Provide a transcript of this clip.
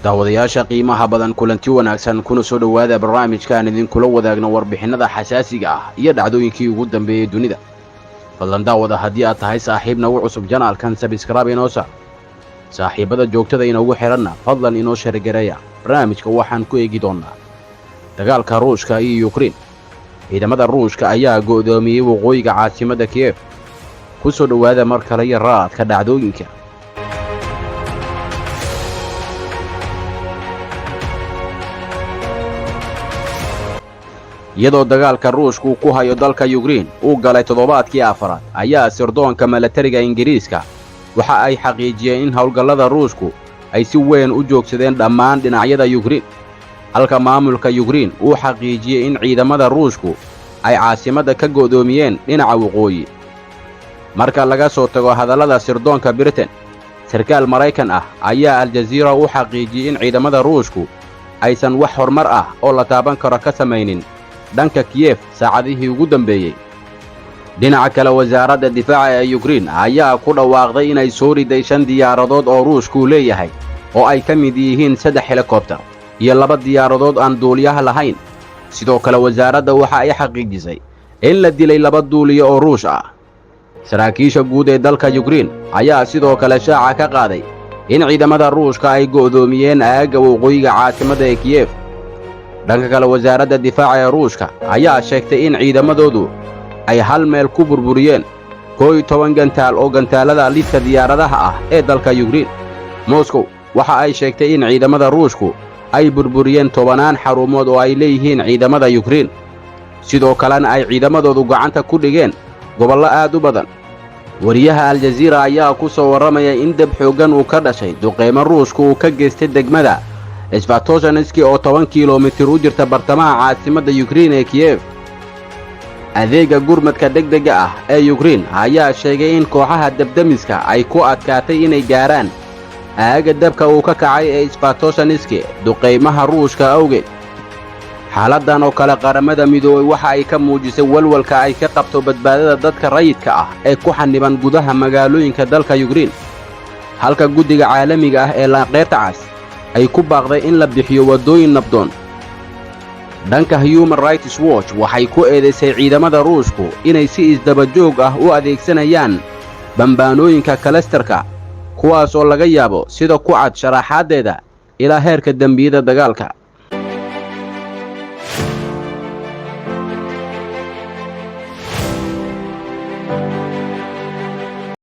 Daawadayaasha qiimaha badan, kulanti wanaagsan, kuna soo dhowaada barnaamijkaan idinkula wadaagno warbixinnada xasaasiga ah iyo dhacdooyinkii ugu dambeeyey dunida. Fadlan daawada, haddii aad tahay saaxiib nagu cusub channelkan, subscribe inoo saar. Saaxiibbada joogtada inoogu xidhanna, fadlan inoo share gareeya. Barnaamijka waxaan ku eegi doonnaa dagaalka Ruushka iyo Yukrein. Ciidamada Ruushka ayaa go'doomiyey waqooyiga caasimadda Kiyef. Ku soo dhowaada mar kale iyo raadka dhacdooyinka. Iyadoo dagaalka Ruushku ku hayo dalka Yukrein uu galay toddobaadkii afaraad, ayaa sirdoonka milatariga Ingiriiska waxa ay xaqiijiyeen in howlgallada Ruushku ay si weyn u joogsadeen dhammaan dhinacyada Yukrein, halka maamulka Yukrein uu xaqiijiyey in ciidamada Ruushku ay caasimadda ka go'doomiyeen dhinaca waqooyi. Marka laga soo tago hadallada sirdoonka Britain, sarkaal Maraykan ah ayaa Aljaziira u xaqiijiyey in ciidamada Ruushku aysan wax horumar ah oo la taaban karo ka samaynin dhanka Kiyef saacadihii ugu dambeeyey. Dhinaca kale, wasaaradda difaaca ee Yukrein ayaa ku dhawaaqday inay soo riday shan diyaaradood oo Ruushku leeyahay, oo ay ka mid yihiin saddex helikobtar iyo laba diyaaradood aan duuliyaha lahayn. Sidoo kale, wasaaradda waxa ay xaqiijisay in la dilay laba duuliye oo Ruush ah. Saraakiisha guud ee dalka Yukrein ayaa sidoo kale shaaca ka qaaday in ciidamada Ruushka ay go'doomiyeen aagga waqooyiga caasimadda ee Kiyef. Dhanka kale, wasaaradda difaaca ee Ruushka ayaa sheegtay in ciidamadoodu ay hal meel ku burburiyeen 11 gantaal oo gantaalada lidka diyaaradaha ah ee dalka Yukrein. Moskow waxa ay sheegtay in ciidamada Ruushku ay burburiyeen tobanaan xarumood oo ay leeyihiin ciidamada Yukrein, sidoo kalena ay ciidamadoodu gacanta ku dhigeen gobollo aad u badan. Wariyaha Aljaziira ayaa ku soo warramaya in deb xooggan uu ka dhashay duqeymo Ruushku uu ka geystay degmada Svatoshanski oo 10 kilomitir u jirta bartamaha caasimadda Yukrein ee Kiyef. Adeegga gurmadka degdega ah ee Yukrein ayaa sheegay in kooxaha debdemiska ay ku adkaatay inay gaaraan aagga dabka uu ka kacay ee Svatoshanski duqaymaha Ruushka awgeed. Xaaladdan oo kale, Qaramada Midoobey waxa ay ka muujisay walwalka ay ka qabto badbaadada dadka rayidka ah ee ku xanniban gudaha magaalooyinka dalka Yukrein, halka guddiga caalamiga ah ee Laanqeyrta Cas ay ku baaqday in la bixiyo waddooyin nabdoon. Dhanka Human Rights Watch waxay ku eedaysay ciidamada Ruushku inay si isdabajoog ah u adeegsanayaan bambaanooyinka clusterka, kuwaas oo laga yaabo, sida ku cad sharaxaaddeeda, ilaa heerka dembiyada dagaalka.